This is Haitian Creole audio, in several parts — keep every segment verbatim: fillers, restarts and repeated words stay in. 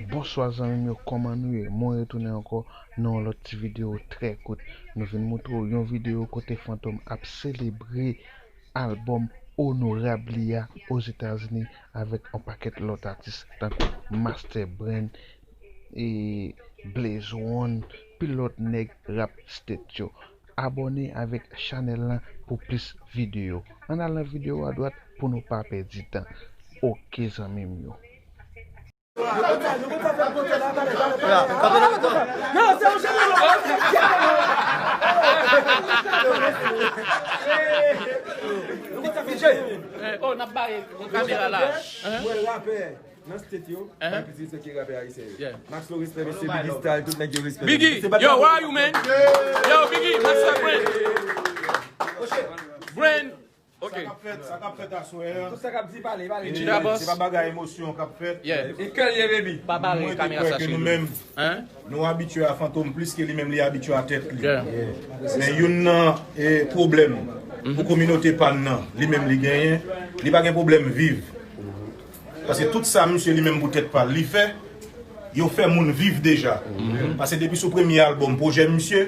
Bonswa zanmi m yo, kòman nou ye? Mwen retounen ankò nan yon lòt ti videyo trè kout. Nou vin moutre w yon videyo kote Fantom ap selebre albòm onorab li a Ozetazini avèk yon pakèt lòt atis tankou Master Brain, e Blaze One, pil lòt nèg rap state yo. Abòne avèk chanèl lan pou plis videyo. Ann al nan videyo a dwat pou nou pa pèdi tan. Oke zanmi m yo. Oh, n ap bare kamera la. Mwen rapè nan state yo, Uh-huh. Mwen plis respè ke rapè ayisyen yo. Yeah. Maxlo respè, mesye Biggie Style, tout nèg yo respè. Biggie, yo, where are you, man? Yo, Biggie, Master Brain. Brain. Ok. Sa k ap fèt, sa k ap fèt aswè a. Tout sa k ap di pale, pale. Ninja Boss. Se pa bagay emosyon k ap fèt. Yeah. E kè l ye, baby. Pa bare Mwen te kamera kwè sa ke sou nou nou. Menm, Hein? nou abitye a Fantom plis ke li menm li abitye a tèt li. Yeah. Men youn nan e, pwoblèm pou kominote pa n nan, li menm li genyen, li pa gen pwoblèm viv. Paske tout sa misye li menm pou tèt pa l li fè, yo fè moun viv deja. Paske depi sou premye albòm pwojè misye,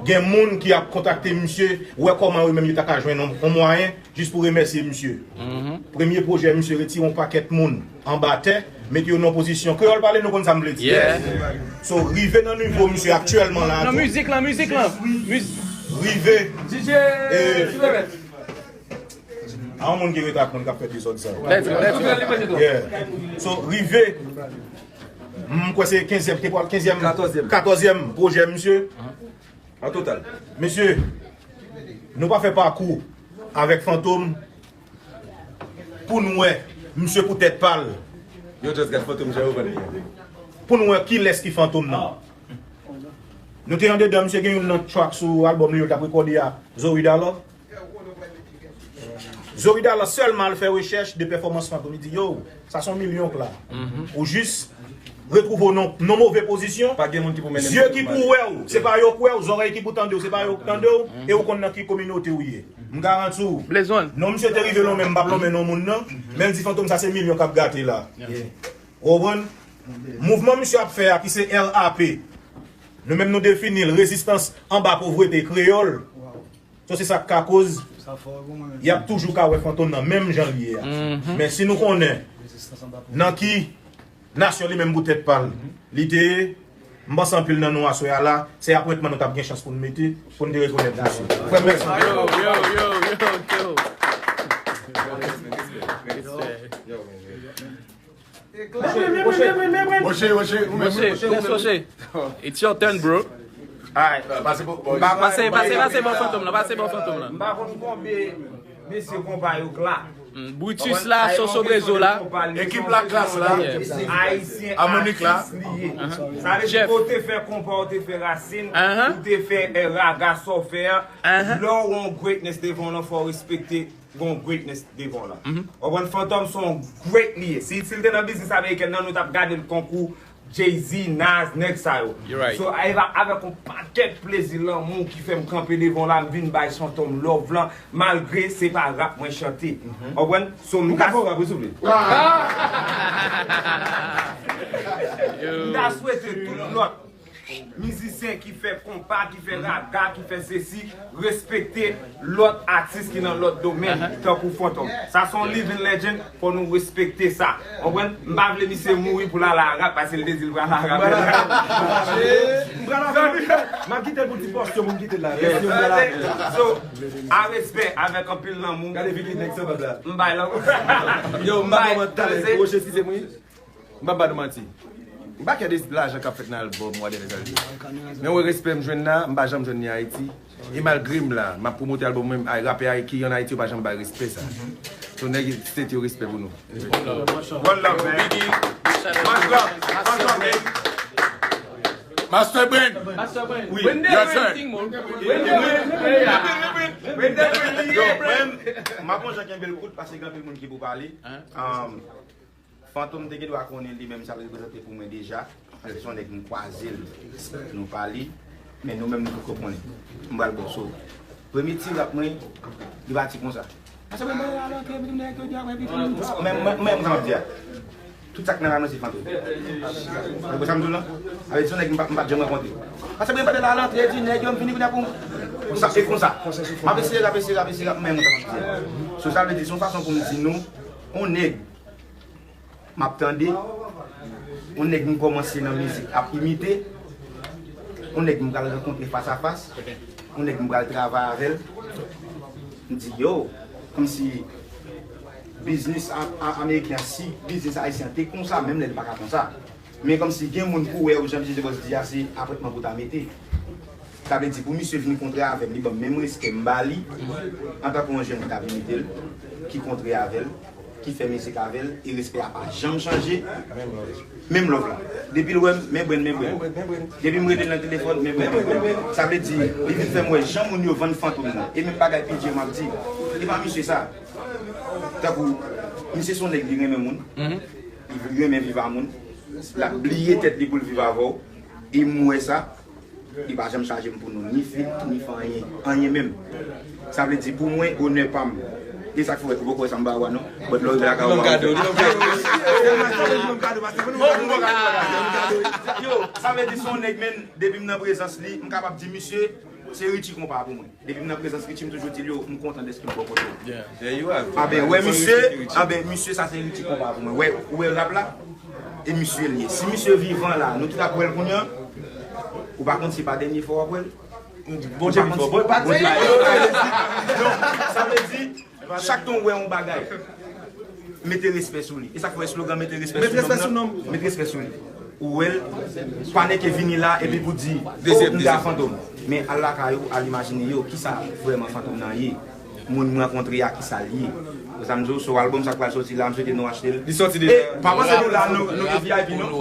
gen moun ki ap kontakte misye, wè kòman yo menm yo ta ka jwenn yon, yon mwayen jis pou remèsye misye. Premye pwojè misye retire yon pakèt moun anba tè, mete yo nan pozisyon. Kreyòl pale nou konn sa m vle di. Yeah. So rive nan nivo misye aktyèlman la. Nan mizik lan, mizik lan. Miz- Rive. DJ Eh. Silvèmèt. A yon moun ki rete ak moun k ap fè dezòd sa. Let's go, let's go. Yeah. So rive. M kwè se kenzyèm, te pral kenzyèm, Katòzyèm. Katòzyèm pwojè misye. An total. Mesye, nou pa fè pakou avèk Fantom pou n wè misye pou tèt pa l. Yo just gad Fantom jan yo pran li. Pou n wè kilès ki Fantom nan. Nou te andedan, misye gen youn nan track sou albòm li yo l t ap rekòde a, Zoe Dollar. Zoe Dollar sèlman al fè rechèch de pèfòmans Fantom, li di yo, sa se yon milyon k la. Ou jis retwouve w nan yon move pozisyon. Pa gen moun ki pou mennen Zye ki pou wè w, se pa yo k wè w, zòrèy ki pou tande w, se pa yo k tande w, e ou konn nan ki kominote w ye. M garanti w. Blaze One. Non, misye te rive lonmen, m p ap lonmen non moun nan, men l di Fantom sa se milyon k ap gate la. Ou konprann? Mouvman misye ap fè a ki se R A P. Nou menm nou defini l, rezistans anba povrete kreyòl. So se sa k ka koz y ap toujou ka wè Fantom nan menm jan l ye a. Men si nou konnen nan ki nasyon li menm pou tèt pa l li te ye, m panse anpil nan nou aswè a la, se apwentman nou t ap gen chans pou n mete, pou n te rekonèt misye. Frè m, mèsi anpil. Yo, yo, yo, yo, yo. Mouche, mouche, ou menm. Mouche, Prince Mouche. It's your turn, bro. Alright, pase pou. Pase, pase, pase bò Fantom lan, pase bò Fantom lan. M pa konn konbyen mesye konpa yo k la. Mm, Brutus la, Soso Brezo la. Ekip la, klas la. Ayisyen Amonik la. Atis li ye. Sa vle di ke w te fè konpa, w te fè rasin, ou te fè eh, raga sa w fè a. Lè w yon greatness devan w lan, fò w respekte gon greatness devan w lan. Ou konprann? Fantom se yon great li ye. Si, si l te nan biznis amerikèn nan, nou t ap gade l konkou Jay-Z, Nas, nèg sa yo. You're right. So, e va avèk yon pakèt plezi, lanmou ki fè m kanpe devan w la, m vin bay Fantom love lan, malgre se pa rap mwen chante. Ou konprann? So, m ta, m ta swete tout lòt mizisyen ki fè konpa, ki fè raga, ki fè sesi, respekte lòt atis ki nan lòt domèn, tankou Fantom. Sa se yon living legend, fò nou respekte sa. Konprann? M pa vle misye mouri pou l al Arab, paske l te di l pral Arab. M pral avè m. M ap kite l pou ti pòs yo pou m kite l la. Mèsi, m pral avè l. So, a respè, avèk anpil lanmou. Gade Vicky nèg sanbab la. M bay lanmou. Yo, m pa kòman talè. Roche, eskize mwen. M pa ba nou manti. M pa kè de lajan k ap fèt nan albòm, whatever sa vle di. Men wè respè m jwenn la, m pa janm jwenn li Ayiti. E malgre m la, m ap pwomote albòm mwen, ay, rapè ay ki ann Ayiti yo pa janm bay respè sa. So nèg state yo, respè pou nou. One love, man. Much love. Much love, man. Master Brain. Master Brain. Oui. Wende Yes, sir. Brain, King Mo. Wende Brain. Yo, mwen, m ap yon jan kenbe l kout paske gen anpil moun ki pou pale. Um, Fantom te gen dwa konnen li menm sa l reprezante pou mwen deja. Paske se yon nèg m kwaze l, nou pale. Men nou menm nou poko konnen. M pral bon so. Premye ti rap mwen, li pati konsa. Paske mwen mwen alò ke mwen nèg yo di a mwen pi fò. Men mwen mwen sa m ap di a. Tout sa k nan kay mwen se fantom. Ou konprann sa m di w lan? Avè di se yon nèg m pa, m pa t janm rankontre. Paske mwen pa t la lantre di nèg yo m vini kounye a pou m. Konsa, e konsa. M ap eseye rap, eseye rap, eseye rap, men mwen ta p ap di. So sa vle di, se yon fason pou m di nou, yon nèg m ap tande, yon nèg m kòmanse nan mizik ap imite, yon nèg m pral rankontre fas a fas, yon nèg m pral travay avè l. M di, yo, kòmsi biznis a, a, ameriken an, si biznis ayisyen an te konsa, menm lè li pa ka konsa. Men kòmsi gen moun pou wè ou jan Misye Jebòs di a, se apwentman pou ta mete. Sa vle di pou misye vini kontre avè m, li ban m menm respè m ba li, antanke yon jèn ki t ap imite l, ki kontre avè l, ki fè mizik avè l, e respè a pa janm chanje. Menm love la. Depi l wè m, men brenn, men brenn. Depi m rele l nan telefòn, men brenn, men brenn. Sa vle di, li vin fè m wè jan moun yo vann fantom nan. E menm bagay P J M ap di, e pa misye sa. Tankou, misye se yon nèg li renmen moun, li renmen viv a moun, l ap bliye tèt li pou l viv avè w. E m wè sa, li pa janm chaje m pou nou, ni feat, ni fè anyen, anyen menm. Sa vle di pou mwen, onè pa m. E sa k fè w wè, ou poko wè sa m ba ou a non. But lè w rive lakay ou, ou va wè. Yo, sa vle di se yon nèg, men, depi m nan prezans li, m kapab di, misye, se Richie Konpa pou mwen. Depi m nan prezans Richie, m toujou di l, yo, m kontan dèske m bò kote w. Anben, wè, misye, anben, misye, sa se Richie Konpa pou mwen. Wè, ou wè rap la, e misye l ye. Si misye vivan la, nou tout ap wè l kounye a, ou pa konn si pa dènye fwa w ap wè l. Bondye vin fò. Bondye pa di. Non, sa vle di, chak tan w wè yon bagay, mete respè sou li. E sa k fè slogan mete respè sou nonm nan. Mete respè sou li. Ou wè l, pa nèke vini la epi pou di, oh, m te a fantom. Men al lakay ou, al imajine yo, kisa vrèman fantom nan ye. Moun m rankontre a, kisa l ye. Ou sa m di w, so albòm sa k pral soti la, m swete nou achte l. Li soti deja. E pa panse nou la, nou, nou ke V I P non.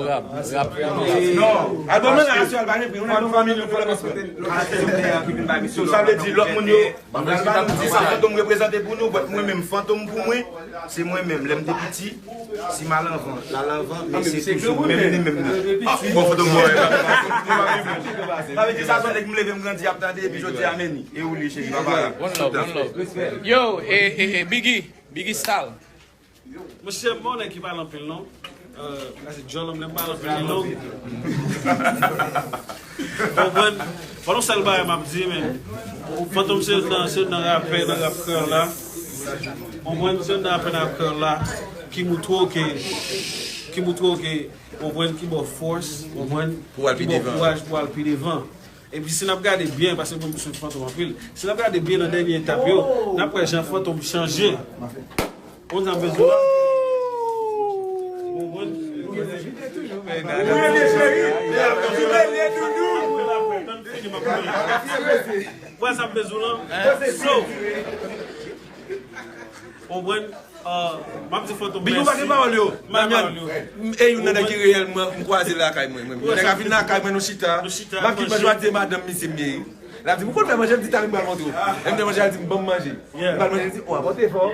Non. Albòm nan la, se al pa gen pri, nou la nan fanmi nou pou lòt. So sa vle di lòt moun yo, m pral ba nou di sa fantom reprezante pou nou, but mwen menm fantom pou mwen, se mwen menm. Lè m te piti, si m al anvan, l al anvan, men se toujou menm li menm nan. Bon, fantom mwen. Sa vle di sa se yon nèg m leve m grandi ap tande epi jodi a men li. E ou li cheri, bye bye. One love, one love. Yo, e, e, e, Biggie, Biggie Style. Monchè, m pa yon nèg ki pale anpil non. Euh, la se djòl, m pa pale anpil non. Konprann? Bon, yon sèl bagay m ap di, men. Fantom se youn nan, se youn nan rapè nan rap kreyòl la. Konprann? Se youn nan rapè nan rap kreyòl la ki moutre w ke, ki moutre w ke, konprann, ki ba w fòs, konprann, ki ba w kouraj pou al pi devan. Epi si n ap gade byen, paske mwen m swiv Fantom anpil, si n ap gade byen nan dènye etap yo, n ap wè jan Fantom chanje. Konn sa m bezwen la? Ou konprann? Ou rele cheri, ou rele doudou. Wè sa m bezwen la? So, ou konprann? Ah, m ap di Fantom mèsi. Biggie, ou pa gen pawòl yo. M pa gen pawòl yo. E youn nan nèg ki reyèlman m kwaze lakay mwen, mwen. Nèg ap vin lakay mwen, nou chita. M ap kite manje, m ap di madanm misye m ye. L ap di m, ou konn fè manje? M di, talè m pral montre w. Lè m te manje, l di m, ban m manje. M pral manje, l di, o, a pote fò.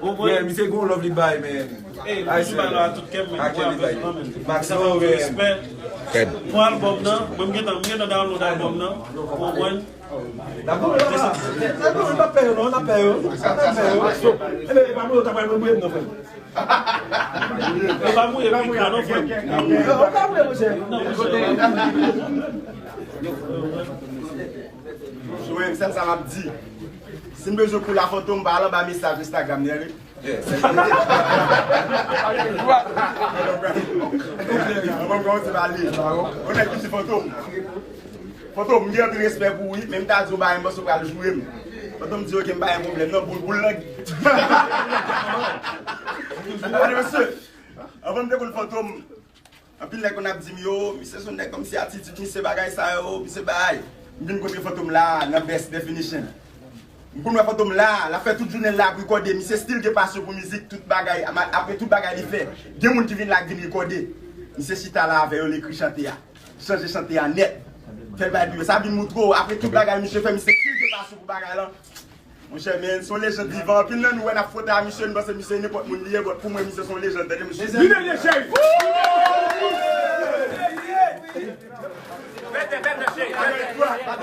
Wè, misye gon love li bay, men. Ay, se bay la tout kè m, men. Maximo, men. Pou albòm nan, mwen m gentan, m gentan download albòm nan. Ou konprann? N ap pè yo, n ap pè yo, n ap pè yo. Ebyen, e pa mouye, w ta pral mouye m non, frè m. E pa mouye, e pa mouye, non, frè m. Ou pa mouye, monchè. Non, monchè. Mwen menm, sèl sa m ap di. Si m bezwen kou la fantom, pa al anba mesaj Instagram li, tande. Mwen kòmanse pale. Yon nèg ki di fantom. Fantom, m gen anpil respè pou ou, wi, men m ta di w bagay, m panse w pral joure m. Fantom di, oke, m pa gen pwoblèm, non, boul, boul nan. Gade, mesye, anvan m te konn fantom, anpil nèg konn ap di m, yo, misye se yon nèg kòmsi atitid, misye bagay sa yo, misye bay. M vin kontre fantom la, nan best definition. M konn wè fantom la, l ap fè tout jounen l la ap rekòde, misye still gen pasyon pou mizik, tout bagay, apre tout bagay li fè. Gen moun ki vin la k vin rekòde. Misye chita la avè yo, l ekri chante a. Chanje chante a nèt. Fè l bay pou yo. Sa vin moutre w, apre tout bagay misye fè, misye still gen pasyon pou bagay lan. Monchè, men, se yon lejand vivan. Anpil nan nou wè n ap fwote a misye, nou panse misye nenpòt moun li ye, but pou mwen, misye se yon lejand. Tande, mesye. Li dènye cheri. Pete, pete, cheri, pete.